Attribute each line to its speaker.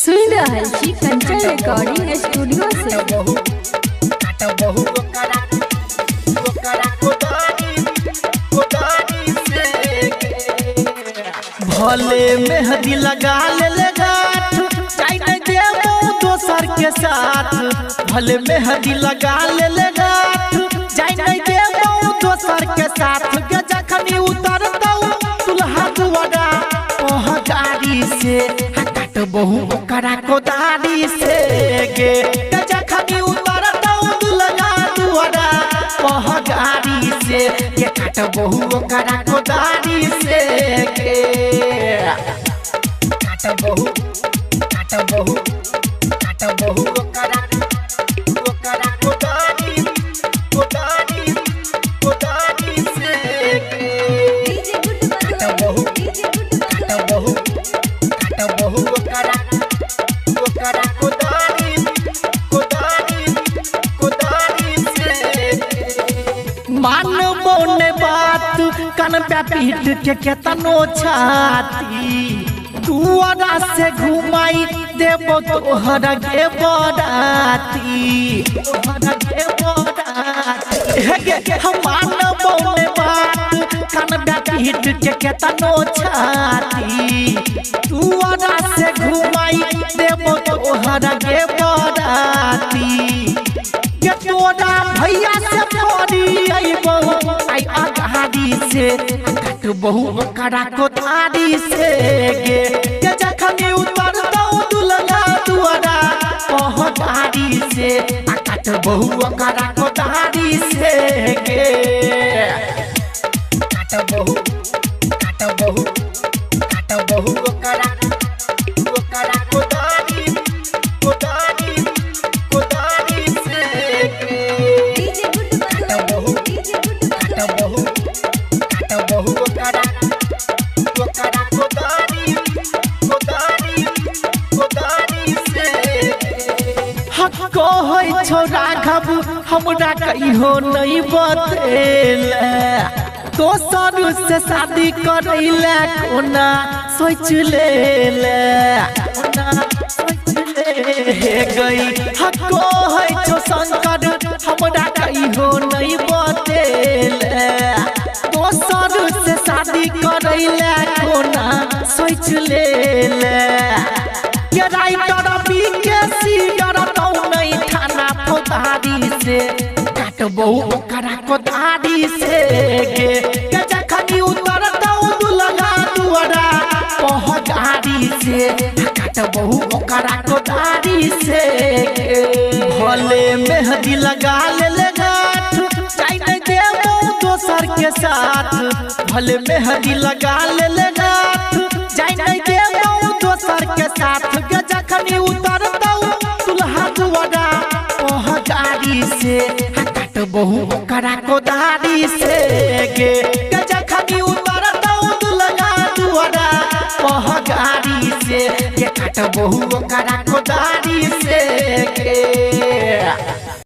Speaker 1: सुन रहल छी कंचन रिकॉर्डिंग स्टूडियो से।
Speaker 2: भले मेहंदी लगा ले गाठ जाई नहीं देबो दोसर के साथ। भले मेहंदी लगा ले गाठ जाई नहीं देबो दोसर के साथ। गे जखनी उतरतौ दुल्हा दुआरा ओह गाड़ी से काट बहु ओकरा कोदारी से गे। जखनी उतरतौ दुल्हा दुआरा ओह गाड़ी से के काट बहु ओकरा कोदारी से गे। काट बहु ओकरा ओकरा कोदारी कोदारी कोदारी से गे। काट बहु ओकरा ओकरा कोदारी कोदारी कोदारी से। मानबो ने बात कन पे पीट के केतनो छाती दुआरा से घुमाई देबो तोहरा के बराती। तोहरा के बराती हे गे हम मानबो ने बात कन पे पीट के केतनो छाती दुआरा से घुमाई देबो तोहरा के बराती। के तोरा भैया से फोड़ी अइबो आई अगाड़ी से काट बहु ओकरा कोदारी से गे। के जखनी उतरतौ दुल्हा दुआरा ओह गाड़ी से काट बहु ओकरा कोदारी से गे। काट बहु काट बहु काट बहु ओकरा ओकरा कोदारी कोदारी कोदारी से गे। काट बहु काट बहु काट बहु ओकरा ओकरा कोदारी कोदारी कोदारी से। हक्को होइ छौ राघव हमरा कहियो नहीं बतेले दोसर से शादी करैले कोना सोच लेले कोना सोच ले गई। हक्को होइ छौ शंकर हमरा कहियो नहीं बतेले दोसर से शादी करैले कोना सोच लेले। के राइटर बी के सी डरतौ नहीं थाना फौजदारी से काट बहु ओकरा कोदारी से गे। के जखनी उतरतौ दुल्हा दुआरा ओह गाड़ी से काट बहु ओकरा कोदारी से गे। भले मेहंदी लगा ले गाठ जाई नहीं देबो दोसर के साथ। भले मेहंदी लगा ले गाठ जाई नहीं देबो दोसर के साथ। गे जखनी उतरतौ दुल्हा दुआरा ओह गाड़ी से काट बहु ओकरा कोदारी से गे। के जखनी उतरतौ दुल्हा दुआरा ओह गाड़ी से के काट बहु ओकरा कोदारी से गे।